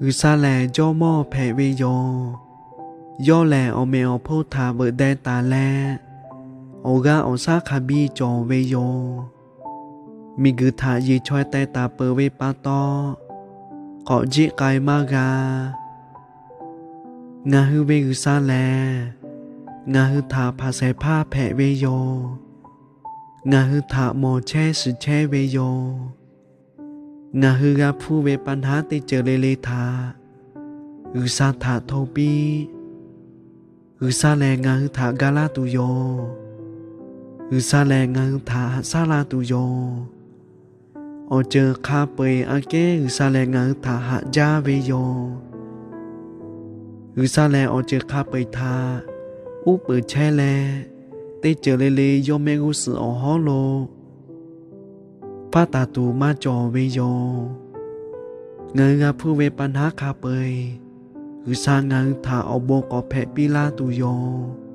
G'uiˬsha lehˬ jawˇmawˇ hpehꞈ ve yoˬ. Yawˇ lehˬ awˬ meꞈ awˬ hponˇ htaꞈ veuꞈ deh taˍ leh, awˬ g'aˇ awˬ shaˉ hk'a biˇ cawˬ ve yoˬ. Miˬguiˬ htaꞈ yeˬ chaweh teh taˍ peuˬ ve pa taw, k'awꞈ jiˆ k'ai maˇ g'a. Ngaˬ hui ve G'uiˬsha lehˬ, ngaˬ hui htaꞈ hpanˍ shehˍ hpaˇ hpehꞈ ve yoˬ. Ngaˬ hui htaꞈ mawˬ chehˇ shiˍ chehˇ ve yoˬ. Ngaˬ hui g'a hpuˇ ve pa naˉ teˇ ceuˬ le le htaꞈ G'uiˬsha htaꞈ hto piˇ. G'uiˬsha lehˬ ngaˬ hui htaꞈ ga laˇ tuˬ yoˬ. G'uiˬsha lehˬ ngaˬ hui htaꞈ haꞈ shaˉ laˇ tuˬ yoˬ. Awˬ ceuˬ hk'a peu-eˬ aꞈ kehˉ G'uiˬsha lehˬ ngaˬ hui htaꞈ haꞈ jaˇ ve yoˬ. G'uiˬsha lehˬ awˬ ceuˬ hk'a peu-eˬ htaꞈ uˉ peunˍ chehˇ leh, teˇ ceuˬ le le yawˇ mehˆ g'uˇ suhˍ awˬ hawˉ lo faˉ taˍ tuˬ maˇ cawˬ ve yoˬ. Ngaˬ hui g'a hpuˇ ve pa naˉ hk'a peu-eˬ, G'uiˬsha ngaˬ hui htaꞈ awˬ bon k'awꞈ hpehꞈ piˇ laˇ tuˬ yoˬ.